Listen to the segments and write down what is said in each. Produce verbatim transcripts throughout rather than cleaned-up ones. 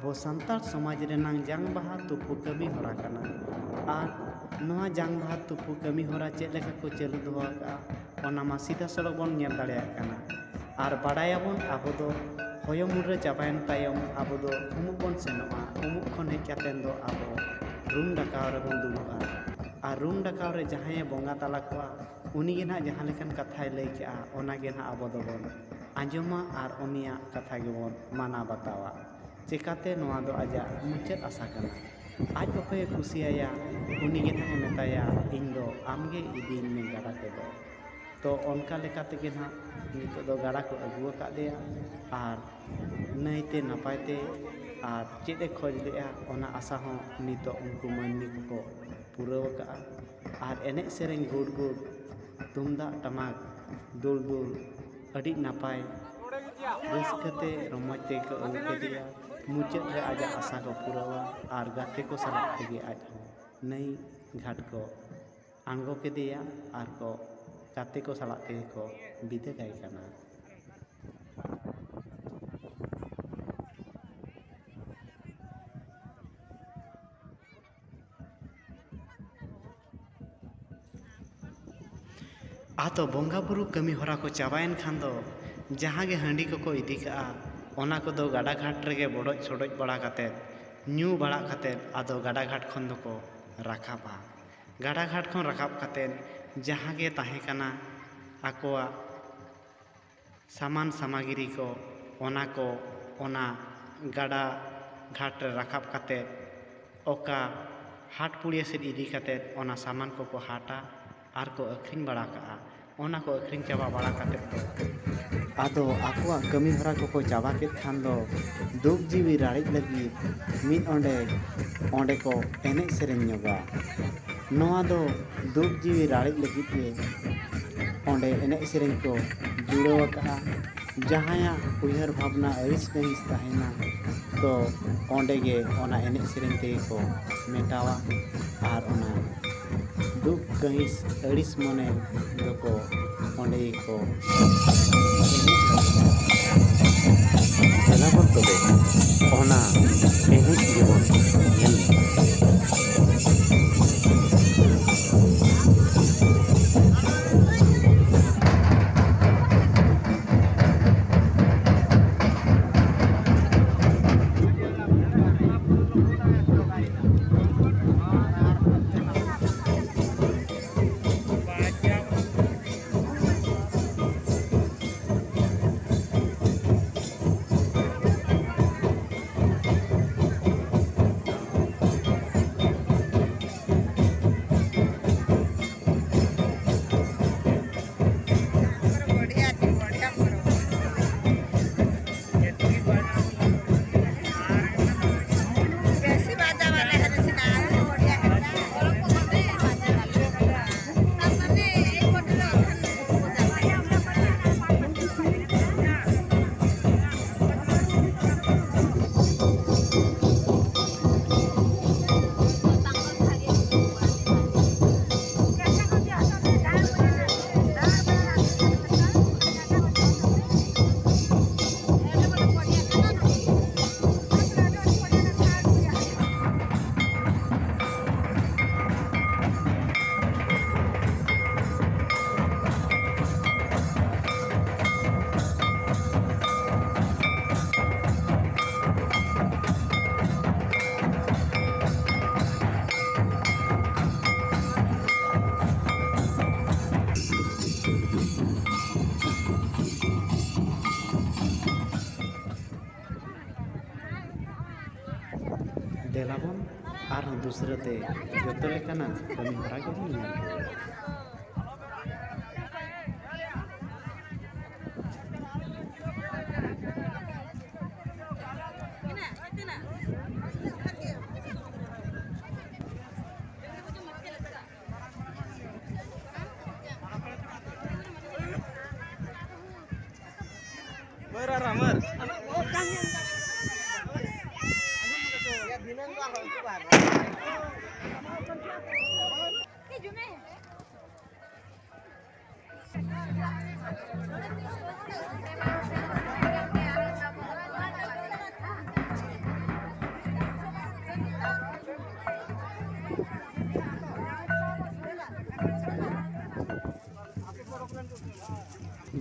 ᱟᱵᱚ ᱥᱟᱱᱛᱟᱲ ᱥᱚᱢᱟᱡᱽ ᱨᱮᱱᱟᱝ ᱡᱟᱝ ᱵᱟᱦᱟ ᱛᱩᱯᱩ ᱠᱟᱹᱢᱤ ᱦᱚᱨᱟ ᱠᱟᱱᱟ᱾ ᱟᱨ ᱱᱚᱣᱟ ᱡᱟᱝ ᱵᱟᱦᱟ ᱛᱩᱯᱩ ᱠᱟᱹᱢᱤ ᱦᱚᱨᱟ ᱪᱮᱫ ᱞᱮᱠᱟ ᱠᱚ ᱪᱟᱹᱞᱩ ᱫᱚᱦᱚ ᱟᱠᱟᱫᱼᱟ, ᱚᱱᱟ ᱢᱟ ᱥᱤᱫᱷᱟᱹ ᱥᱚᱲᱚᱠ ᱵᱚᱱ ᱧᱮᱞ ᱫᱟᱲᱮᱭᱟᱜ ᱠᱟᱱᱟ᱾ ᱟᱨ ᱵᱟᱲᱟᱭᱟᱵᱚᱱ, ᱟᱵᱚ ᱫᱚ ᱦᱚᱭᱚ ᱢᱩᱰᱨᱟᱹ ᱪᱟᱵᱟᱭᱮᱱ ᱛᱟᱭᱚᱢ ᱟᱵᱚ ᱫᱚ ᱩᱢᱩᱜ ᱵᱚᱱ ᱥᱮᱱᱚᱜᱼᱟ᱾ ᱩᱢᱩᱜ ᱠᱷᱚᱱ ᱦᱮᱡ ᱠᱟᱛᱮ ᱫᱚ ᱟᱵᱚ ᱨᱩᱢ ᱰᱟᱠᱟᱣ ᱨᱮᱵᱚᱱ ᱫᱩᱲᱩᱵᱼᱟ᱾ ᱟᱨ ᱨᱩᱢ ᱰᱟᱠᱟᱣ ᱨᱮ ᱡᱟᱦᱟᱸᱭᱮ ᱵᱚᱸᱜᱟ ᱛᱟᱞᱟ ᱠᱚᱣᱟ, ᱩᱱᱤ ᱜᱮ ᱱᱟᱦᱟᱜ ᱡᱟᱦᱟᱸ ᱞᱮᱠᱟᱱ ᱠᱟᱛᱷᱟᱭ ᱞᱟᱹᱭ ᱠᱮᱜᱼᱟ, ᱚᱱᱟ ᱜᱮ ᱱᱟᱦᱟᱜ ᱟᱵᱚ ᱫᱚᱵᱚᱱ ᱟᱸᱡᱚᱢᱟ ᱟᱨ ᱩᱱᱤᱭᱟᱜ ᱠᱟᱛᱷᱟ ᱜᱮᱵᱚᱱ ᱢᱟᱱᱟᱣ ᱵᱟᱛᱟᱣᱟ᱾ ᱪᱮᱠᱟᱛᱮ ᱱᱚᱣᱟ ᱫᱚ ᱟᱡᱟᱜ ᱢᱩᱪᱟᱹᱫ ᱟᱥᱟ ᱠᱟᱱᱟ᱾ ᱟᱡ ᱚᱠᱚᱭᱮ ᱠᱩᱥᱤᱭᱟᱭᱟ, ᱩᱱᱤ ᱜᱮ ᱱᱟᱦᱟᱜ ᱮ ᱢᱮᱛᱟᱭᱟ, "ᱤᱧ ᱫᱚ ᱟᱢᱜᱮ ᱤᱫᱤᱧ ᱢᱮ ᱜᱟᱰᱟ ᱛᱮᱫᱚ᱾" ᱛᱚ ᱚᱱᱠᱟ ᱞᱮᱠᱟ ᱛᱮᱜᱮ ᱱᱟᱦᱟᱜ ᱱᱤᱛᱚᱜ ᱫᱚ ᱜᱟᱰᱟ ᱠᱚ ᱟᱹᱜᱩ ᱟᱠᱟᱫᱮᱭᱟ᱾ ᱟᱨ ᱱᱟᱹᱭᱛᱮ ᱱᱟᱯᱟᱭ ᱛᱮ ᱟᱨ ᱪᱮᱫ ᱮ ᱠᱷᱚᱡᱽ ᱞᱮᱫᱼᱟ, ᱚᱱᱟ ᱟᱥᱟ ᱦᱚᱸ ᱱᱤᱛᱚᱜ ᱩᱱᱠᱩ ᱢᱟᱹᱱᱢᱤ ᱠᱚᱠᱚ ᱯᱩᱨᱟᱹᱣ ᱟᱠᱟᱫᱼᱟ᱾ ᱟᱨ ᱮᱱᱮᱡ ᱥᱮᱨᱮᱧ ᱜᱩᱰ ᱜᱩᱰ, ᱛᱩᱢᱫᱟᱜ ᱴᱟᱢᱟᱠ ᱫᱩᱞ ᱫᱩᱞ, ᱟᱹᱰᱤ ᱱᱟᱯᱟᱭ ᱨᱟᱹᱥᱠᱟᱹ ᱛᱮ ᱨᱚᱢᱚᱡᱽ ᱛᱮᱠᱚ ᱟᱹᱜᱩ ᱠᱮᱫᱮᱭᱟ᱾ ᱢᱩᱪᱟᱹᱫ ᱨᱮ ᱟᱡᱟᱜ ᱟᱥᱟ ᱠᱚ ᱯᱩᱨᱟᱹᱣᱟ ᱟᱨ ᱜᱟᱛᱮ ᱠᱚ ᱥᱟᱞᱟᱜ ᱛᱮᱜᱮ ᱟᱡ ᱦᱚᱸ ᱱᱟᱹᱭ ᱜᱷᱟᱴ ᱠᱚ ᱟᱬᱜᱚ ᱠᱮᱫᱮᱭᱟ ᱟᱨ ᱠᱚ ᱜᱟᱛᱮ ᱠᱚ ᱥᱟᱞᱟᱜ ᱛᱮᱜᱮ ᱠᱚ ᱵᱤᱫᱟᱹ ᱠᱟᱭ ᱠᱟᱱᱟ᱾ ᱟᱫᱚ ᱵᱚᱸᱜᱟ ᱵᱩᱨᱩ ᱠᱟᱹᱢᱤ ᱦᱚᱨᱟ ᱠᱚ ᱪᱟᱵᱟᱭᱮᱱ ᱠᱷᱟᱱ ᱫᱚ ᱡᱟᱦᱟᱸ ᱜᱮ ᱦᱟᱺᱰᱤ ᱠᱚᱠᱚ ᱤᱫᱤ ᱠᱟᱜᱼᱟ, ᱚᱱᱟ ᱠᱚᱫᱚ ᱜᱟᱰᱟ ᱜᱷᱟᱴ ᱨᱮᱜᱮ ᱵᱚᱰᱚᱡ ᱥᱚᱰᱚᱡ ᱵᱟᱲᱟ ᱠᱟᱛᱮᱫ, ᱧᱩ ᱵᱟᱲᱟ ᱠᱟᱛᱮᱫ, ᱟᱫᱚ ᱜᱟᱰᱟ ᱜᱷᱟᱴ ᱠᱷᱚᱱ ᱫᱚᱠᱚ ᱨᱟᱠᱟᱵᱼᱟ᱾ ᱜᱟᱰᱟ ᱜᱷᱟᱴ ᱠᱷᱚᱱ ᱨᱟᱠᱟᱵ ᱠᱟᱛᱮᱫ ᱡᱟᱦᱟᱸ ᱜᱮ ᱛᱟᱦᱮᱸ ᱠᱟᱱᱟ ᱟᱠᱚᱣᱟᱜ ᱥᱟᱢᱟᱱ ᱥᱟᱢᱟᱜᱨᱤ ᱠᱚ, ᱚᱱᱟ ᱠᱚ ᱚᱱᱟ ᱜᱟᱰᱟ ᱜᱷᱟᱴ ᱨᱮ ᱨᱟᱠᱟᱵ ᱠᱟᱛᱮᱫ ᱚᱠᱟ ᱦᱟᱴ ᱯᱩᱲᱤᱭᱟᱹ ᱥᱮᱫ ᱤᱫᱤ ᱠᱟᱛᱮᱫ ᱚᱱᱟ ᱥᱟᱢᱟᱱ ᱠᱚᱠᱚ ᱦᱟᱴᱟ ᱟᱨ ᱠᱚ ᱟᱹᱠᱷᱨᱤᱧ ᱵᱟᱲᱟ ᱠᱟᱜᱼᱟ᱾ ᱚᱱᱟ ᱠᱚ ᱟᱹᱠᱷᱨᱤᱧ ᱪᱟᱵᱟ ᱵᱟᱲᱟ ᱠᱟᱛᱮᱫ ᱫᱚ ᱟᱫᱚ ᱟᱠᱚᱣᱟᱜ ᱠᱟᱹᱢᱤ ᱦᱚᱨᱟ ᱠᱚᱠᱚ ᱪᱟᱵᱟ ᱠᱮᱫ ᱠᱷᱟᱱ ᱫᱚ ᱫᱩᱠ ᱡᱤᱣᱤ ᱨᱟᱲᱮᱡ ᱞᱟᱹᱜᱤᱫ ᱢᱤᱫ ᱚᱸᱰᱮ, ᱚᱸᱰᱮ ᱠᱚ ᱮᱱᱮᱡ ᱥᱮᱨᱮᱧ ᱧᱚᱜᱟ᱾ ᱱᱚᱣᱟ ᱫᱚ ᱫᱩᱠ ᱡᱤᱣᱤ ᱨᱟᱲᱮᱡ ᱞᱟᱹᱜᱤᱫ ᱜᱮ ᱚᱸᱰᱮ ᱮᱱᱮᱡ ᱥᱮᱨᱮᱧ ᱠᱚ ᱡᱩᱲᱟᱹᱣ ᱟᱠᱟᱫᱼᱟ᱾ ᱡᱟᱦᱟᱸᱭᱟᱜ ᱩᱭᱦᱟᱹᱨ ᱵᱷᱟᱵᱽᱱᱟ ᱟᱹᱲᱤᱥ ᱠᱟᱹᱦᱤᱥ ᱛᱟᱦᱮᱱᱟ, ᱛᱚ ᱚᱸᱰᱮ ᱜᱮ ᱚᱱᱟ ᱮᱱᱮᱡ ᱥᱮᱨᱮᱧ ᱛᱮᱜᱮ ᱠᱚ ᱢᱮᱴᱟᱣᱟ ᱟᱨ ᱚᱱᱟ ᱫᱩᱠ ᱠᱟᱹᱦᱤᱥ ᱟᱹᱲᱤᱥ ᱢᱚᱱᱮ ᱫᱚᱠᱚ ᱚᱸᱰᱮ ᱜᱮᱠᱚ ᱮᱱᱮᱡ ᱞᱟᱹᱜᱤᱫ᱾ ᱫᱮᱞᱟ ᱵᱚᱱ ᱛᱚᱵᱮ ᱚᱱᱟ ᱮᱱᱮᱡ ᱜᱮᱵᱚᱱ ᱧᱮᱞ ᱞᱮᱜᱮ᱾ ᱫᱮᱞᱟᱵᱚᱱ ᱟᱨᱦᱚᱸ ᱫᱩᱥᱨᱟᱹ ᱛᱮ ᱡᱚᱛᱚ ᱞᱮᱠᱟᱱᱟᱜ ᱠᱟᱹᱢᱤ ᱦᱚᱨᱟ ᱜᱮᱵᱚᱱ ᱧᱮᱞ ᱨᱩᱣᱟᱹᱲᱟ᱾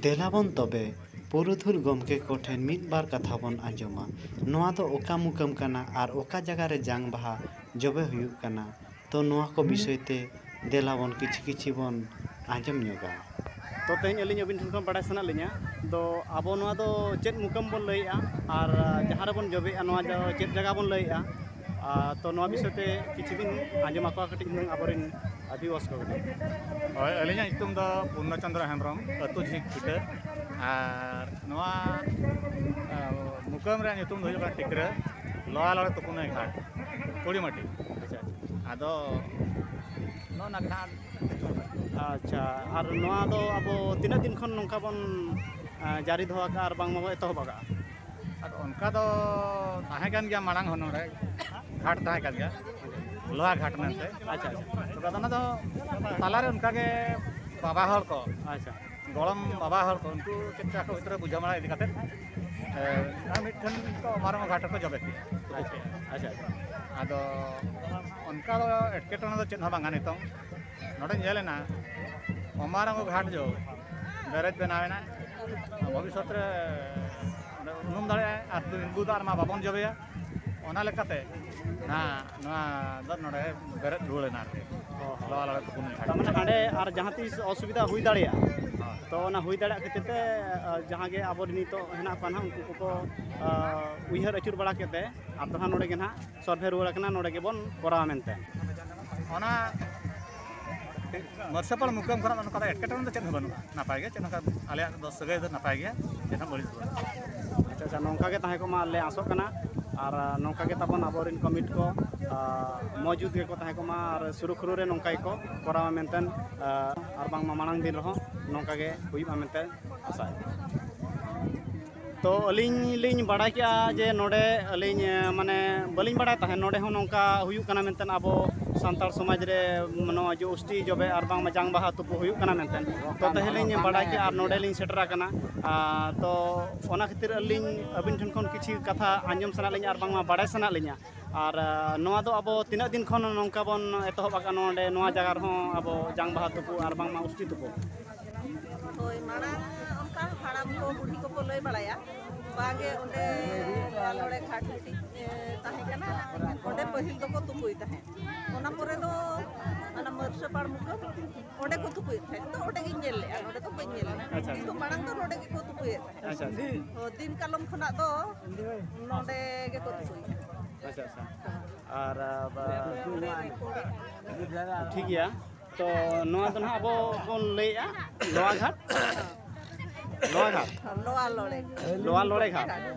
ᱫᱮᱞᱟ ᱵᱚᱱ ᱛᱚᱵᱮ ᱯᱩᱨᱩᱫᱷᱩᱞ ᱜᱚᱢᱠᱮ ᱠᱚ ᱴᱷᱮᱱ ᱢᱤᱫ ᱵᱟᱨ ᱠᱟᱛᱷᱟ ᱵᱚᱱ ᱟᱸᱡᱚᱢᱟ᱾ ᱱᱚᱣᱟ ᱫᱚ ᱚᱠᱟ ᱢᱩᱠᱟᱹᱢ ᱠᱟᱱᱟ ᱟᱨ ᱚᱠᱟ ᱡᱟᱭᱜᱟ ᱨᱮ ᱡᱟᱝ ᱵᱟᱦᱟ ᱡᱚᱵᱮ ᱦᱩᱭᱩᱜ ᱠᱟᱱᱟ? ᱛᱚ ᱱᱚᱣᱟ ᱠᱚ ᱵᱤᱥᱚᱭ ᱛᱮ ᱫᱮᱞᱟ ᱵᱚᱱ ᱠᱤᱪᱷᱤ ᱠᱤᱪᱷᱤ ᱵᱚᱱ ᱟᱸᱡᱚᱢ ᱧᱚᱜᱟ᱾ ᱛᱚ ᱛᱮᱦᱮᱧ ᱟᱹᱞᱤᱧ ᱟᱹᱵᱤᱱ ᱴᱷᱮᱱ ᱠᱷᱚᱱ ᱵᱟᱲᱟᱭ ᱥᱟᱱᱟᱭᱮᱫ ᱞᱤᱧᱟ, ᱫᱚ ᱟᱵᱚ ᱱᱚᱣᱟ ᱫᱚ ᱪᱮᱫ ᱢᱩᱠᱟᱹᱢ ᱵᱚᱱ ᱞᱟᱹᱭᱮᱜᱼᱟ ᱟᱨ ᱡᱟᱦᱟᱸ ᱨᱮᱵᱚᱱ ᱡᱚᱵᱮᱜᱼᱟ ᱱᱚᱣᱟ ᱫᱚ ᱪᱮᱫ ᱡᱟᱭᱜᱟ ᱵᱚᱱ ᱞᱟᱹᱭᱮᱜᱼᱟ? ᱟᱨ ᱛᱚ ᱱᱚᱣᱟ ᱵᱤᱥᱚᱭ ᱛᱮ ᱠᱤᱪᱷᱩ ᱵᱤᱱ ᱟᱸᱡᱚᱢ ᱟᱠᱚᱣᱟ ᱠᱟᱹᱴᱤᱡ ᱦᱩᱱᱟᱹᱝ ᱟᱵᱚᱨᱮᱱ ᱟᱹᱫᱤᱵᱟᱹᱥᱤ ᱠᱚ ᱠᱟᱹᱴᱤᱡ᱾ ᱦᱳᱭ, ᱟᱹᱞᱤᱧᱟᱜ ᱧᱩᱛᱩᱢ ᱫᱚ ᱯᱩᱨᱱᱚ ᱪᱚᱱᱫᱨᱚ ᱦᱮᱢᱵᱨᱚᱢ, ᱟᱹᱛᱩ ᱡᱷᱤᱡ ᱯᱤᱴᱟᱹ᱾ ᱟᱨ ᱱᱚᱣᱟ, ᱟ, ᱢᱩᱠᱟᱹᱢ ᱨᱮᱭᱟᱜ ᱧᱩᱛᱩᱢ ᱫᱚ ᱦᱩᱭᱩᱜ ᱠᱟᱱᱟ ᱴᱤᱠᱨᱟᱹ, ᱞᱚᱣᱟ ᱞᱟᱲᱮ ᱛᱩᱯᱩᱱᱟᱹᱭ ᱜᱷᱟᱴ, ᱠᱩᱲᱤᱢᱟᱹᱴᱤ᱾ ᱟᱪᱪᱷᱟ᱾ ᱟᱫᱚ ᱱᱚᱜᱼᱚ ᱱᱟ ᱜᱮ ᱱᱟᱦᱟᱜ᱾ ᱟᱪᱪᱷᱟ, ᱟᱨ ᱱᱚᱣᱟ ᱫᱚ ᱟᱵᱚ ᱛᱤᱱᱟᱹᱜ ᱫᱤᱱ ᱠᱷᱚᱱ ᱱᱚᱝᱠᱟ ᱵᱚᱱ, ᱟ, ᱡᱟᱹᱨᱤ ᱫᱚᱦᱚ ᱟᱠᱟᱫᱼᱟ ᱟᱨ ᱵᱟᱝᱢᱟ ᱵᱚᱱ ᱮᱛᱚᱦᱚᱵ ᱟᱠᱟᱫᱼᱟ? ᱟᱫᱚ ᱚᱱᱠᱟ ᱫᱚ ᱛᱟᱦᱮᱸ ᱠᱟᱱ ᱜᱮᱭᱟ ᱢᱟᱲᱟᱝ ᱦᱚᱸ, ᱱᱚᱰᱮ ᱜᱷᱟᱴ ᱛᱟᱦᱮᱸ ᱠᱟᱱ ᱜᱮᱭᱟ, ᱞᱳᱦᱟ ᱜᱷᱟᱴ ᱢᱮᱱᱛᱮ᱾ ᱟᱪᱪᱷᱟ, ᱟᱪᱪᱷᱟ᱾ ᱛᱚᱵᱮ ᱟᱫᱚ ᱚᱱᱟ ᱫᱚ ᱛᱟᱞᱟᱨᱮ ᱚᱱᱠᱟᱜᱮ ᱵᱟᱵᱟ ᱦᱚᱲ ᱠᱚ, ᱟᱪᱪᱷᱟ᱾ ᱜᱚᱲᱚᱢ ᱵᱟᱵᱟ ᱦᱚᱲ ᱠᱚ, ᱩᱱᱠᱩ ᱪᱮᱫ ᱪᱚ ᱟᱠᱚ ᱵᱷᱤᱛᱨᱤ ᱵᱩᱡᱷᱟᱹᱣ ᱢᱟᱲᱟ ᱤᱫᱤ ᱠᱟᱛᱮᱫ, ᱮ, ᱟᱨ ᱢᱤᱫᱴᱷᱮᱱ ᱠᱚ ᱢᱟᱨᱟᱝ ᱜᱷᱟᱴ ᱨᱮᱠᱚ ᱡᱚᱵᱮ ᱠᱮᱫᱼᱟ᱾ ᱟᱪᱪᱷᱟ, ᱟᱪᱪᱷᱟ, ᱟᱪᱪᱷᱟ᱾ ᱟᱫᱚ ᱚᱱᱠᱟ ᱫᱚ ᱮᱴᱠᱮᱴᱚᱬᱮ ᱫᱚ ᱪᱮᱫ ᱦᱚᱸ ᱵᱟᱝᱟ ᱱᱤᱛᱚᱝ᱾ ᱱᱚᱰᱮ ᱧᱮᱞ ᱮᱱᱟ, ᱚᱢᱟᱨᱟᱝᱜᱚ ᱜᱷᱟᱴ ᱡᱚ ᱵᱮᱨᱮᱡ ᱵᱮᱱᱟᱣ ᱮᱱᱟ, ᱵᱷᱚᱵᱤᱥᱥᱚᱛ ᱨᱮ ᱚᱸᱰᱮ ᱩᱱᱩᱢ ᱫᱟᱲᱮᱭᱟᱜᱼᱟᱭ, ᱟᱨ ᱛᱤᱸᱜᱩ ᱫᱟᱜ ᱨᱮᱢᱟ ᱵᱟᱵᱚᱱ ᱡᱚᱵᱮᱭᱟ᱾ ᱚᱱᱟ ᱞᱮᱠᱟᱛᱮ ᱱᱟ-, ᱱᱚᱣᱟ ᱫᱚ ᱱᱚᱰᱮ ᱵᱮᱨᱮᱫ ᱨᱩᱣᱟᱹᱲ ᱮᱱᱟ ᱟᱨᱠᱤ᱾ ᱚ, ᱦᱚᱸ᱾ ᱞᱚᱣᱟ ᱞᱟᱲᱮ ᱛᱩᱯᱩᱱ ᱜᱷᱟᱴ᱾ ᱛᱟᱨ ᱢᱟᱱᱮ ᱦᱟᱸᱰᱮ ᱟᱨ ᱡᱟᱦᱟᱸ ᱛᱤᱥ ᱚᱥᱩᱵᱤᱫᱷᱟ ᱦᱩᱭ ᱫᱟᱲᱮᱭᱟᱜᱼᱟ, ᱦᱳᱭ᱾ ᱛᱚ ᱚᱱᱟ ᱦᱩᱭ ᱫᱟᱲᱮᱭᱟᱜ ᱠᱷᱟᱹᱛᱤᱨ ᱛᱮ, ᱟ, ᱡᱟᱦᱟᱸ ᱜᱮ ᱟᱵᱚ ᱱᱤᱛᱚᱜ ᱦᱮᱱᱟᱜ ᱠᱚᱣᱟ ᱱᱟᱦᱟᱜ, ᱩᱱᱠᱩ ᱠᱚᱠᱚ, ᱟ, ᱩᱭᱦᱟᱹᱨ ᱟᱹᱪᱩᱨ ᱵᱟᱲᱟ ᱠᱮᱫ ᱛᱮ ᱟᱨ ᱫᱚ ᱱᱟᱦᱟᱜ ᱱᱚᱰᱮ ᱜᱮ ᱱᱟᱦᱟᱜ ᱥᱚᱞᱦᱮ ᱨᱩᱣᱟᱹᱲ ᱟᱠᱟᱱᱟ, ᱱᱚᱰᱮ ᱜᱮᱵᱚᱱ ᱠᱚᱨᱟᱣᱟ ᱢᱮᱱᱛᱮ᱾ ᱚᱱᱟ ᱢᱟᱹᱨᱥᱟᱹᱯᱟᱲ ᱢᱩᱠᱟᱹᱢ ᱠᱷᱚᱱᱟᱜ ᱫᱚ ᱱᱚᱝᱠᱟ ᱫᱚ ᱮᱴᱠᱮᱴᱚᱬᱮ ᱫᱚ ᱪᱮᱫ ᱦᱚᱸ ᱵᱟᱹᱱᱩᱜᱼᱟ, ᱱᱟᱯᱟᱭ ᱜᱮ, ᱪᱮᱫ ᱦᱚᱸ ᱚᱱᱠᱟ ᱟᱞᱮᱭᱟᱜ ᱫᱚ ᱥᱟᱹᱜᱟᱹᱭ ᱫᱚ ᱱᱟᱯᱟᱭ ᱜᱮᱭᱟ, ᱪᱮᱫ ᱦᱚᱸ ᱵᱟᱹᱲᱤᱡ ᱫᱚ ᱵᱟᱹᱱᱩᱜᱼᱟ᱾ ᱟᱪᱪᱷᱟ, ᱟᱪᱪᱷᱟ, ᱱᱚᱝᱠᱟ ᱜᱮ ᱛᱟᱦᱮᱸ ᱠᱚᱜ ᱢᱟ ᱟᱞᱮ ᱟᱥᱚᱜ ᱠᱟᱱᱟ, ᱟᱨ ᱱᱚᱝᱠᱟ ᱜᱮ ᱛᱟᱵᱚᱱ ᱟᱵᱚᱨᱮᱱ ᱠᱚᱢᱤᱴ ᱠᱚ, ᱟᱨ ᱢᱚᱡᱽ ᱡᱩᱛ ᱜᱮᱠᱚ ᱛᱟᱦᱮᱸ ᱠᱚᱜ ᱢᱟ, ᱟᱨ ᱥᱩᱨᱩ ᱠᱷᱩᱨᱩ ᱨᱮ ᱱᱚᱝᱠᱟ ᱜᱮᱠᱚ ᱠᱚᱨᱟᱣᱟ ᱢᱮᱱᱛᱮ, ᱟᱨ ᱵᱟᱝᱢᱟ ᱢᱟᱲᱟᱝ ᱫᱤᱱ ᱨᱮᱦᱚᱸ ᱱᱚᱝᱠᱟ ᱜᱮ ᱦᱩᱭᱩᱜᱼᱟ ᱢᱮᱱᱛᱮ ᱟᱥᱟᱭ᱾ ᱛᱚ ᱟᱹᱞᱤᱧ ᱞᱤᱧ ᱵᱟᱲᱟᱭ ᱠᱮᱜᱼᱟ ᱡᱮ ᱱᱚᱰᱮ ᱟᱹᱞᱤᱧ, ᱮ, ᱢᱟᱱᱮ ᱵᱟᱹᱞᱤᱧ ᱵᱟᱲᱟᱭ ᱛᱟᱦᱮᱸᱫ ᱱᱚᱰᱮ ᱦᱚᱸ ᱱᱚᱝᱠᱟ ᱦᱩᱭᱩᱜ ᱠᱟᱱᱟ ᱢᱮᱱᱛᱮ, ᱟᱵᱚ ᱥᱟᱱᱛᱟᱲ ᱥᱚᱢᱟᱡᱽ ᱨᱮ ᱱᱚᱣᱟ ᱡᱚ ᱩᱥᱴᱤ ᱡᱚᱵᱮ ᱟᱨ ᱵᱟᱝᱢᱟ ᱡᱟᱝ ᱵᱟᱦᱟ ᱛᱩᱯᱩ ᱦᱩᱭᱩᱜ ᱠᱟᱱᱟ ᱢᱮᱱᱛᱮ᱾ ᱛᱚ ᱛᱮᱦᱮᱧ ᱞᱤᱧ ᱵᱟᱲᱟᱭ ᱠᱮᱜᱼᱟ ᱟᱨ ᱱᱚᱰᱮ ᱞᱤᱧ ᱥᱮᱴᱮᱨ ᱟᱠᱟᱱᱟ᱾ ᱟᱨ ᱛᱚ ᱚᱱᱟ ᱠᱷᱟᱹᱛᱤᱨ ᱟᱹᱞᱤᱧ ᱟᱹᱵᱤᱱ ᱴᱷᱮᱱ ᱠᱷᱚᱱ ᱠᱤᱪᱷᱩ ᱠᱟᱛᱷᱟ ᱟᱸᱡᱚᱢ ᱥᱟᱱᱟᱭᱮᱫ ᱞᱤᱧᱟ ᱟᱨ ᱵᱟᱝᱢᱟ ᱵᱟᱲᱟᱭ ᱥᱟᱱᱟᱭᱮᱫ ᱞᱤᱧᱟ᱾ ᱟᱨ, ᱟ, ᱱᱚᱣᱟ ᱫᱚ ᱟᱵᱚ ᱛᱤᱱᱟᱹᱜ ᱫᱤᱱ ᱠᱷᱚᱱ ᱱᱚᱝᱠᱟ ᱵᱚᱱ ᱮᱛᱚᱦᱚᱵ ᱟᱠᱟᱫ ᱱᱚᱰᱮ ᱱᱚᱣᱟ ᱡᱟᱭᱜᱟ ᱨᱮᱦᱚᱸ ᱟᱵᱚ ᱡᱟᱝ ᱵᱟᱦᱟ ᱛᱩᱯᱩ ᱟᱨ ᱵᱟᱝᱢᱟ ᱩᱥᱴᱤ ᱛᱩᱯᱩ? ᱦᱳᱭ, ᱢᱟᱲᱟᱝ ᱦᱟᱲᱟᱢ ᱠᱚ ᱵᱩᱲᱦᱤ ᱠᱚᱠᱚ ᱞᱟᱹᱭ ᱵᱟᱲᱟᱭᱟ, ᱵᱟᱝᱜᱮ ᱚᱸᱰᱮ ᱞᱚᱲᱮ ᱜᱷᱟᱴ ᱢᱤᱫᱴᱤᱡ ᱛᱟᱦᱮᱸ ᱠᱟᱱᱟ, ᱚᱸᱰᱮ ᱯᱟᱹᱦᱤᱞ ᱫᱚᱠᱚ ᱛᱩᱯᱩᱭ ᱛᱟᱦᱮᱸᱫ᱾ ᱚᱱᱟ ᱯᱚᱨᱮ ᱫᱚ ᱚᱱᱟ ᱢᱟᱹᱨᱥᱟᱹ ᱯᱟᱲ ᱢᱩᱠᱟᱹᱢ ᱚᱸᱰᱮ ᱠᱚ ᱛᱩᱯᱩᱭᱮᱫ ᱛᱟᱦᱮᱸᱫ᱾ ᱛᱚ ᱚᱸᱰᱮ ᱜᱤᱧ ᱧᱮᱞ ᱞᱮᱫᱼᱟ, ᱱᱚᱸᱰᱮ ᱫᱚ ᱵᱟᱹᱧ ᱧᱮᱞ ᱞᱮᱫᱼᱟ᱾ ᱟᱪᱪᱷᱟ, ᱟᱪᱪᱷᱟ᱾ ᱠᱤᱱᱛᱩ ᱢᱟᱲᱟᱝ ᱫᱚ ᱱᱚᱸᱰᱮ ᱜᱮᱠᱚ ᱛᱩᱯᱩᱭᱮᱫ ᱛᱟᱦᱮᱸᱫ᱾ ᱟᱪᱪᱷᱟ, ᱟᱪᱪᱷᱟ᱾ ᱦᱚᱸ, ᱫᱤᱱ ᱠᱟᱞᱚᱢ ᱠᱷᱚᱱᱟᱜ ᱫᱚ ᱱᱚᱸᱰᱮ ᱜᱮᱠᱚ ᱛᱩᱯᱩᱭᱮᱫᱼᱟ᱾ ᱟᱪᱪᱷᱟ, ᱟᱪᱪᱷᱟ᱾ ᱟᱨ ᱴᱷᱤᱠ ᱜᱮᱭᱟ᱾ ᱛᱚ ᱱᱚᱣᱟ ᱫᱚ ᱱᱟᱦᱟᱜ ᱟᱵᱚ ᱵᱚᱱ ᱞᱟᱹᱭᱮᱜᱼᱟ ᱞᱚᱣᱟ ᱜᱷᱟᱴ᱾ ᱞᱚᱣᱟ ᱜᱷᱟᱴ᱾ ᱞᱚᱣᱟ ᱞᱚᱲᱮ᱾ ᱞᱚᱣᱟ ᱞᱚᱲᱮ ᱜᱷᱟᱴ᱾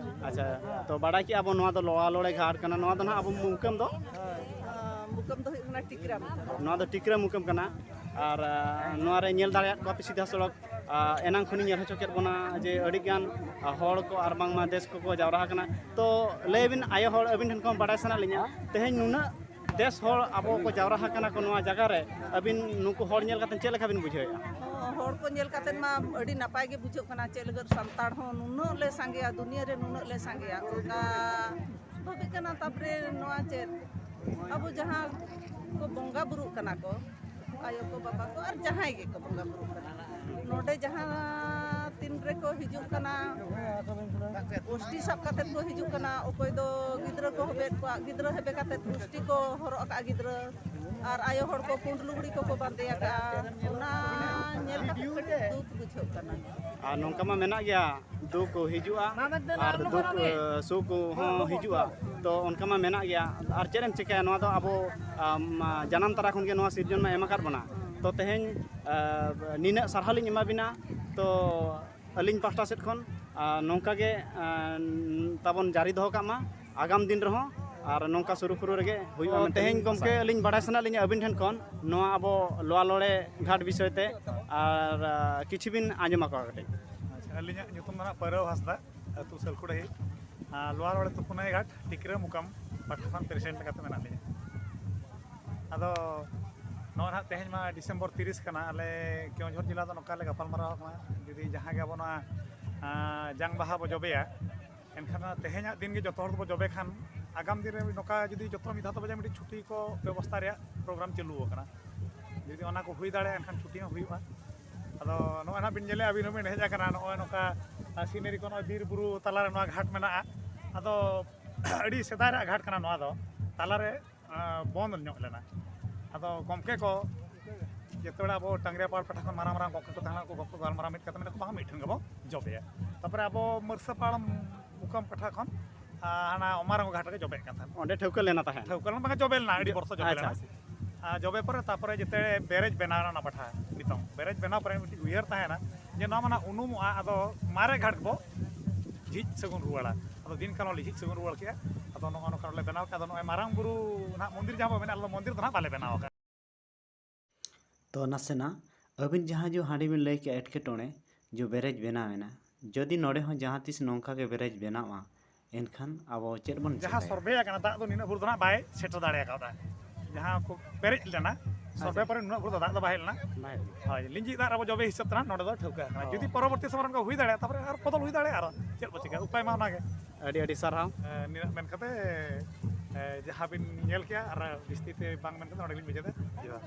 ᱟᱪᱪᱷᱟ, ᱛᱚ ᱵᱟᱲᱟᱭ ᱠᱮᱜᱼᱟ ᱵᱚᱱ ᱱᱚᱣᱟ ᱫᱚ ᱞᱚᱣᱟ ᱞᱚᱲᱮ ᱜᱷᱟᱴ ᱠᱟᱱᱟ᱾ ᱱᱚᱣᱟ ᱫᱚ ᱱᱟᱦᱟᱜ ᱟᱵᱚ ᱢᱩᱠᱟᱹᱢ ᱫᱚ? ᱢᱩᱠᱟᱹᱢ ᱫᱚ ᱦᱩᱭᱩᱜ ᱠᱟᱱᱟ ᱴᱤᱠᱨᱟ ᱢᱩᱠᱟᱹᱢ᱾ ᱱᱚᱣᱟ ᱫᱚ ᱴᱤᱠᱨᱟ ᱢᱩᱠᱟᱹᱢ ᱠᱟᱱᱟ᱾ ᱟᱨ ᱱᱚᱣᱟ ᱨᱮ ᱧᱮᱞ ᱫᱟᱲᱮᱭᱟᱜ ᱠᱚᱣᱟ ᱯᱮ ᱥᱤᱫᱷᱟ ᱥᱚᱲᱚᱠ ᱮᱱᱟᱝ ᱠᱷᱚᱱᱤᱧ ᱧᱮᱞ ᱦᱚᱪᱚ ᱠᱮᱫ ᱵᱚᱱᱟ ᱡᱮ ᱟᱹᱰᱤᱜᱟᱱ ᱦᱚᱲ ᱠᱚ ᱟᱨ ᱵᱟᱝᱢᱟ ᱫᱮᱥ ᱠᱚᱠᱚ ᱡᱟᱣᱨᱟ ᱟᱠᱟᱱᱟ᱾ ᱛᱚ ᱞᱟᱹᱭ ᱵᱤᱱ ᱟᱭᱳ ᱦᱚᱲ, ᱟᱹᱵᱤᱱ ᱴᱷᱮᱱ ᱠᱷᱚᱱ ᱵᱟᱲᱟᱭ ᱥᱟᱱᱟ ᱞᱤᱧᱟ, ᱛᱮᱦᱮᱧ ᱱᱩᱱᱟᱹᱜ ᱫᱮᱥ ᱦᱚᱲ ᱟᱵᱚ ᱠᱚ ᱡᱟᱣᱨᱟ ᱟᱠᱟᱱᱟ ᱠᱚ ᱱᱚᱣᱟ ᱡᱟᱭᱜᱟ ᱨᱮ, ᱟᱹᱵᱤᱱ ᱱᱩᱠᱩ ᱦᱚᱲ ᱧᱮᱞ ᱠᱟᱛᱮ ᱪᱮᱫ ᱞᱮᱠᱟ ᱵᱤᱱ ᱵᱩᱡᱷᱟᱹᱣᱮᱫᱼᱟ? ᱦᱚᱲ ᱠᱚ ᱧᱮᱞ ᱠᱟᱛᱮ ᱢᱟ ᱟᱹᱰᱤ ᱱᱟᱯᱟᱭ ᱜᱮ ᱵᱩᱡᱷᱟᱹᱜ ᱠᱟᱱᱟ᱾ ᱪᱮᱫ ᱞᱟᱹᱜᱤᱫ ᱥᱟᱱᱛᱟᱲ ᱦᱚᱸ ᱱᱩᱱᱟᱹᱜ ᱞᱮ ᱥᱟᱸᱜᱮᱭᱟ, ᱫᱩᱱᱤᱭᱟᱹ ᱨᱮ ᱱᱩᱱᱟᱹᱜ ᱞᱮ ᱥᱟᱸᱜᱮᱭᱟ, ᱚᱱᱠᱟ ᱵᱷᱟᱵᱤᱜ ᱠᱟᱱᱟ᱾ ᱛᱟᱯᱚᱨᱮ ᱱᱚᱣᱟ ᱪᱮᱫ ᱟᱵᱚ ᱡᱟᱦᱟᱸ ᱠᱚ ᱵᱚᱸᱜᱟ ᱵᱩᱨᱩᱜ ᱠᱟᱱᱟ ᱠᱚ, ᱟᱭᱳ ᱠᱚ, ᱵᱟᱵᱟ ᱠᱚ, ᱟᱨ ᱡᱟᱦᱟᱸᱭ ᱜᱮᱠᱚ ᱵᱚᱸᱜᱟ ᱵᱩᱨᱩᱜ ᱠᱟᱱᱟ, ᱱᱚᱰᱮ ᱡᱟᱦᱟᱸ ᱛᱤᱱ ᱨᱮᱠᱚ ᱦᱤᱡᱩᱜ ᱠᱟᱱᱟ, ᱜᱳᱥᱴᱤ ᱥᱟᱵ ᱠᱟᱛᱮ ᱠᱚ ᱦᱤᱡᱩᱜ ᱠᱟᱱᱟ᱾ ᱚᱠᱚᱭ ᱫᱚ ᱜᱤᱫᱽᱨᱟᱹ ᱠᱚ ᱦᱚᱵᱮᱫ ᱠᱚᱣᱟ, ᱜᱤᱫᱽᱨᱟᱹ ᱦᱮᱵᱮ ᱠᱟᱛᱮ ᱜᱳᱥᱴᱤ ᱠᱚ ᱦᱚᱨᱚᱜ ᱟᱠᱟᱫᱼᱟ ᱜᱤᱫᱽᱨᱟᱹ, ᱟᱨ ᱟᱭᱳ ᱦᱚᱲ ᱠᱚ ᱯᱩᱸᱰ ᱞᱩᱜᱽᱲᱤ ᱠᱚᱠᱚ ᱵᱟᱸᱫᱮ ᱟᱠᱟᱫᱼᱟ᱾ ᱚᱱᱟ ᱧᱮᱞ ᱠᱟᱛᱮ ᱠᱟᱹᱴᱤᱡ ᱫᱩᱠ ᱵᱩᱡᱷᱟᱹᱜ ᱠᱟᱱᱟ᱾ ᱟᱨ ᱱᱚᱝᱠᱟ ᱢᱟ ᱢᱮᱱᱟᱜ ᱜᱮᱭᱟ, ᱫᱩᱠ ᱦᱤᱡᱩᱜᱼᱟ ᱟᱨ ᱫᱩᱠ, ᱮ, ᱥᱩᱠ ᱦᱚᱸ ᱦᱤᱡᱩᱜᱼᱟ᱾ ᱛᱚ ᱚᱱᱠᱟ ᱢᱟ ᱢᱮᱱᱟᱜ ᱜᱮᱭᱟ᱾ ᱟᱨ ᱪᱮᱫ ᱮᱢ ᱪᱤᱠᱟᱹᱭᱟ, ᱱᱚᱣᱟ ᱫᱚ ᱟᱵᱚ, ᱟᱢ, ᱡᱟᱱᱟᱢ ᱛᱚᱨᱟ ᱠᱷᱚᱱ ᱜᱮ ᱱᱚᱣᱟ ᱥᱤᱨᱡᱚᱱ ᱢᱟ ᱮᱢ ᱟᱠᱟᱫ ᱵᱚᱱᱟ᱾ ᱛᱚ ᱛᱮᱦᱮᱧ, ᱟ, ᱱᱤᱱᱟᱹᱜ ᱥᱟᱨᱦᱟᱣ ᱞᱤᱧ ᱮᱢᱟ ᱵᱤᱱᱟ᱾ ᱛᱚ ᱟᱹᱞᱤᱧ ᱯᱟᱦᱴᱟ ᱥᱮᱫ ᱠᱷᱚᱱ, ᱟ, ᱱᱚᱝᱠᱟ ᱜᱮ, ᱟ, ᱛᱟᱵᱚᱱ ᱡᱟᱹᱨᱤ ᱫᱚᱦᱚ ᱠᱟᱜ ᱢᱟ ᱟᱜᱟᱢ ᱫᱤᱱ ᱨᱮᱦᱚᱸ, ᱟᱨ ᱱᱚᱝᱠᱟ ᱥᱩᱨᱩ ᱠᱷᱩᱨᱩ ᱨᱮᱜᱮ ᱦᱩᱭᱩᱜᱼᱟ ᱢᱮᱱᱛᱮ ᱛᱮᱦᱮᱧ ᱞᱤᱧ ᱜᱚᱢᱠᱮ ᱟᱥᱟᱭᱟ᱾ ᱟᱹᱞᱤᱧ ᱵᱟᱲᱟᱭ ᱥᱟᱱᱟᱭᱮᱫ ᱞᱤᱧᱟ ᱟᱹᱵᱤᱱ ᱴᱷᱮᱱ ᱠᱷᱚᱱ ᱱᱚᱣᱟ ᱟᱵᱚ ᱞᱚᱣᱟ ᱞᱚᱲᱮ ᱜᱷᱟᱴ ᱵᱤᱥᱚᱭ ᱛᱮ, ᱟᱨ, ᱟ, ᱠᱤᱪᱷᱩ ᱵᱤᱱ ᱟᱸᱡᱚᱢ ᱟᱠᱚᱣᱟ ᱠᱟᱹᱴᱤᱡ᱾ ᱟᱪᱪᱷᱟ, ᱟᱹᱞᱤᱧᱟᱜ ᱧᱩᱛᱩᱢ ᱫᱚ ᱱᱟᱦᱟᱜ ᱯᱟᱹᱨᱟᱹᱣ ᱦᱟᱸᱥᱫᱟ, ᱟᱹᱛᱩ ᱥᱟᱹᱞᱠᱩᱰᱟᱹᱦᱤ, ᱟᱨ ᱞᱚᱣᱟ ᱞᱚᱲᱮ ᱛᱩᱯᱩᱱᱟᱹᱭ ᱜᱷᱟᱴ ᱴᱤᱠᱨᱟᱹ ᱢᱩᱠᱟᱢ ᱯᱟᱦᱴᱟ ᱠᱷᱚᱱ ᱯᱨᱮᱥᱤᱰᱮᱱᱴ ᱞᱮᱠᱟᱛᱮ ᱢᱮᱱᱟᱜ ᱞᱤᱧᱟ᱾ ᱟᱫᱚ ᱱᱚᱜᱼᱚᱭ ᱱᱟᱦᱟᱜ ᱛᱮᱦᱮᱧ ᱢᱟ ᱰᱤᱥᱮᱢᱵᱚᱨ ᱛᱤᱨᱤᱥ ᱠᱟᱱᱟ, ᱟᱞᱮ ᱠᱮᱣᱚᱱᱡᱷᱚᱨ ᱡᱮᱞᱟ ᱫᱚ ᱱᱚᱝᱠᱟ ᱞᱮ ᱜᱟᱯᱟᱞᱢᱟᱨᱟᱣ ᱠᱟᱱᱟ, ᱡᱩᱫᱤ ᱡᱟᱦᱟᱸ ᱜᱮ ᱟᱵᱚ ᱱᱚᱣᱟ, ᱟᱸ, ᱡᱟᱝ ᱵᱟᱦᱟ ᱵᱚ ᱡᱚᱵᱮᱭᱟ, ᱮᱱᱠᱷᱟᱱ ᱚᱱᱟ ᱛᱮᱦᱮᱧᱟᱜ ᱫᱤᱱ ᱜᱮ ᱡᱚᱛᱚ ᱦᱚᱲ ᱫᱚᱵᱚ ᱡᱚᱵᱮ ᱠᱷᱟᱱ, ᱟᱜᱟᱢ ᱫᱤᱱ ᱨᱮ ᱱᱚᱝᱠᱟ ᱡᱩᱫᱤ ᱡᱚᱛᱚ ᱢᱤᱫ ᱫᱷᱟᱣ ᱛᱮᱵᱚ ᱡᱚᱵᱮᱭᱟ, ᱢᱤᱫᱴᱤᱡ ᱪᱷᱩᱴᱤ ᱠᱚ ᱵᱮᱵᱚᱥᱛᱷᱟ ᱨᱮᱭᱟᱜ ᱯᱨᱳᱜᱨᱟᱢ ᱪᱟᱹᱞᱩ ᱟᱠᱟᱱᱟ᱾ ᱡᱩᱫᱤ ᱚᱱᱟ ᱠᱚ ᱦᱩᱭ ᱫᱟᱲᱮᱭᱟᱜᱼᱟ, ᱮᱱᱠᱷᱟᱱ ᱪᱷᱩᱴᱤ ᱦᱚᱸ ᱦᱩᱭᱩᱜᱼᱟ᱾ ᱟᱫᱚ ᱱᱚᱜᱼᱚᱭ ᱱᱟᱜ ᱵᱤᱱ ᱧᱮᱞᱮᱫᱼᱟ, ᱟᱹᱵᱤᱱ ᱦᱚᱸᱵᱤᱱ ᱦᱮᱡ ᱟᱠᱟᱱᱟ ᱱᱚᱜᱼᱚᱭ ᱱᱚᱝᱠᱟ ᱥᱤᱱᱮᱨᱤ ᱠᱚ, ᱱᱚᱜᱼᱚᱭ ᱵᱤᱨ ᱵᱩᱨᱩ ᱛᱟᱞᱟᱨᱮ ᱱᱚᱣᱟ ᱜᱷᱟᱴ ᱢᱮᱱᱟᱜᱼᱟ᱾ ᱟᱫᱚ ᱟᱹᱰᱤ ᱥᱮᱫᱟᱭ ᱨᱮᱭᱟᱜ ᱜᱷᱟᱴ ᱠᱟᱱᱟ ᱱᱚᱣᱟ ᱫᱚ, ᱛᱟᱞᱟᱨᱮ ᱵᱚᱱᱫ ᱧᱚᱜ ᱞᱮᱱᱟ᱾ ᱟᱫᱚ ᱜᱚᱢᱠᱮ ᱠᱚ ᱡᱮᱛᱮ ᱟᱵᱚ ᱴᱟᱝᱜᱽᱨᱤᱭᱟᱯᱟᱲ ᱯᱟᱦᱴᱟ ᱠᱷᱚᱱ ᱢᱟᱨᱟᱝ ᱢᱟᱨᱟᱝ ᱜᱚᱢᱠᱮ ᱠᱚ ᱛᱟᱦᱮᱱᱟ, ᱩᱱᱠᱩ ᱜᱚᱢᱠᱮ ᱠᱚ ᱜᱟᱞᱢᱟᱨᱟᱣ ᱢᱤᱫ ᱠᱟᱛᱮ ᱢᱮᱱᱟ ᱠᱚ, ᱵᱟᱝ, ᱢᱤᱫ ᱴᱷᱮᱱ ᱜᱮᱵᱚ ᱡᱚᱵᱮᱭᱟ᱾ ᱛᱟᱨᱯᱚᱨᱮ ᱟᱵᱚ ᱢᱟᱹᱨᱥᱟᱯᱟᱲ ᱢᱩᱠᱟᱢ ᱯᱟᱦᱴᱟ ᱠᱷᱚᱱ ᱦᱟᱱᱟ ᱚᱢᱟᱨᱟᱝ ᱜᱷᱟᱴ ᱨᱮᱜᱮ ᱡᱚᱵᱮᱜ ᱠᱟᱱ ᱛᱟᱦᱮᱱᱟ᱾ ᱚᱸᱰᱮ ᱴᱷᱟᱹᱣᱠᱟᱹ ᱞᱮᱱᱟ ᱛᱟᱦᱮᱸᱫ? ᱴᱷᱟᱹᱣᱠᱟᱹ ᱞᱮᱱᱟ, ᱵᱟᱝ, ᱡᱚᱵᱮ ᱞᱮᱱᱟ, ᱟᱹᱰᱤ ᱵᱚᱨᱥᱚ ᱡᱚᱵᱮ ᱟᱪᱪᱷᱟ, ᱞᱮᱱᱟ᱾ ᱟᱪᱪᱷᱟ᱾ ᱟᱨ ᱡᱚᱵᱮ ᱯᱚᱨᱮ, ᱛᱟᱨᱯᱚᱨᱮ ᱡᱮᱛᱮ ᱵᱮᱨᱮᱡᱽ ᱵᱮᱱᱟᱣ ᱮᱱᱟ ᱚᱱᱟ ᱯᱟᱦᱴᱟ, ᱱᱤᱛᱚᱝ ᱵᱮᱨᱮᱡᱽ ᱵᱮᱱᱟᱣ ᱯᱚᱨᱮ ᱢᱤᱫᱴᱤᱡ ᱩᱭᱦᱟᱹᱨ ᱛᱟᱦᱮᱱᱟ ᱡᱮ ᱱᱚᱣᱟ ᱢᱟ ᱱᱟᱜ ᱩᱱᱩᱢᱚᱜᱼᱟ, ᱟᱫᱚ ᱢᱟᱨᱮ ᱜᱷᱟᱴ ᱵᱚ ᱡᱷᱤᱡ ᱥᱮᱵᱚᱱ ᱨᱩᱣᱟᱹᱲᱟ᱾ ᱟᱫᱚ ᱫᱤᱱ ᱠᱟᱞᱚᱢ ᱞᱮ ᱡᱷᱤᱡ ᱥᱮᱵᱚᱱ ᱨᱩᱣᱟᱹᱲ ᱠᱮᱜᱼᱟ᱾ ᱟᱫᱚ ᱱᱚᱜᱼᱚ ᱱᱚᱝᱠᱟ ᱞᱮ ᱵᱮᱱᱟᱣ ᱠᱮᱜᱼᱟ᱾ ᱟᱫᱚ ᱱᱚᱜᱼᱚᱭ ᱢᱟᱨᱟᱝ ᱵᱩᱨᱩ ᱱᱟᱜ ᱢᱚᱱᱫᱤᱨ ᱡᱟᱦᱟᱸ ᱵᱚ ᱢᱮᱱᱟ, ᱟᱞᱮ ᱫᱚ ᱢᱚᱱᱫᱤᱨ ᱫᱚ ᱱᱟᱜ ᱵᱟᱞᱮ ᱵᱮᱱᱟᱣ ᱟᱠᱟᱫᱼᱟ᱾ ᱛᱚ ᱱᱟᱥᱮᱱᱟᱜ ᱟᱹᱵᱤᱱ ᱡᱟᱦᱟᱸ ᱡᱚ ᱦᱟᱸᱰᱮ ᱵᱤᱱ ᱞᱟᱹᱭ ᱠᱮᱜᱼᱟ ᱮᱴᱠᱮᱴᱚᱬᱮ, ᱡᱚ ᱵᱮᱨᱮᱡᱽ ᱵᱮᱱᱟᱣ ᱮᱱᱟ, ᱡᱩᱫᱤ ᱱᱚᱰᱮ ᱦᱚᱸ ᱡᱟᱦᱟᱸ ᱛᱤᱥ ᱱᱚᱝᱠᱟ ᱜᱮ ᱵᱮᱨᱮᱡᱽ ᱵᱮᱱᱟᱣᱟ, ᱮᱱᱠᱷᱟᱱ ᱟᱵᱚ ᱪᱮᱫ ᱵᱚᱱ ᱡᱟᱦᱟᱸ ᱪᱤᱠᱟᱹᱭᱟ? ᱥᱚᱨᱵᱷᱮ ᱟᱠᱟᱱᱟ, ᱫᱟᱜ ᱫᱚ ᱱᱤᱱᱟᱹᱜ ᱵᱷᱳᱨ ᱫᱚ ᱱᱟᱜ ᱵᱟᱭ ᱥᱮᱴᱮᱨ ᱫᱟᱲᱮ ᱠᱟᱣᱫᱟ᱾ ᱡᱟᱦᱟᱸ ᱠᱚ ᱯᱮᱨᱮᱡ ᱞᱮᱱᱟ, ᱥᱚᱨᱵᱷᱮ ᱟᱪᱪᱷᱟ᱾ ᱯᱚᱨᱮ ᱱᱩᱱᱟᱹᱜ ᱵᱷᱳᱨ ᱫᱚ ᱫᱟᱜ ᱫᱚ ᱵᱟᱭ ᱦᱮᱡ ᱞᱮᱱᱟ᱾ ᱵᱟᱭ ᱦᱮᱡ ᱞᱮᱱᱟ᱾ ᱦᱳᱭ, ᱞᱤᱸᱡᱤ ᱫᱟᱜ ᱨᱮ ᱟᱵᱚ ᱡᱚᱵᱮ ᱦᱤᱥᱟᱹᱵ ᱛᱮ ᱱᱟᱜ ᱱᱚᱰᱮ ᱫᱚ ᱴᱷᱟᱹᱣᱠᱟᱹ ᱟᱠᱟᱱᱟ᱾ ᱚ᱾ ᱡᱩᱫᱤ ᱯᱚᱨᱚᱵᱚᱨᱛᱤ ᱥᱚᱢᱚᱭ ᱨᱮ ᱚᱱᱠᱟ ᱦᱩᱭ ᱫᱟᱲᱮᱭᱟᱜᱼᱟ, ᱛᱟᱨᱯᱚᱨᱮ ᱟᱨ ᱵᱚᱫᱚᱞ ᱦᱩᱭ ᱫᱟᱲᱮᱭᱟᱜᱼᱟ, ᱟᱨ ᱪᱮᱫ ᱵᱚ ᱪᱤᱠᱟᱹᱭᱟ? ᱩᱯᱟᱭ ᱢᱟ ᱚᱱᱟᱜᱮ᱾ ᱟᱹᱰᱤ ᱟᱹᱰᱤ ᱥᱟᱨᱦᱟᱣ᱾ ᱮ, ᱱᱤᱱᱟᱹᱜ ᱢᱮᱱ ᱠᱟᱛᱮ, ᱮ, ᱡᱟᱦᱟᱸ ᱵᱤᱱ ᱧᱮᱞ ᱠᱮᱜᱼᱟ, ᱟᱨ ᱡᱟᱹᱥᱛᱤ ᱛᱮ ᱵᱟᱝ ᱢᱮᱱ ᱠᱟᱛᱮ ᱱᱚᱰᱮ ᱞᱤᱧ ᱢᱩᱪᱟᱹᱫᱟ᱾ ᱡᱚᱦᱟᱨ᱾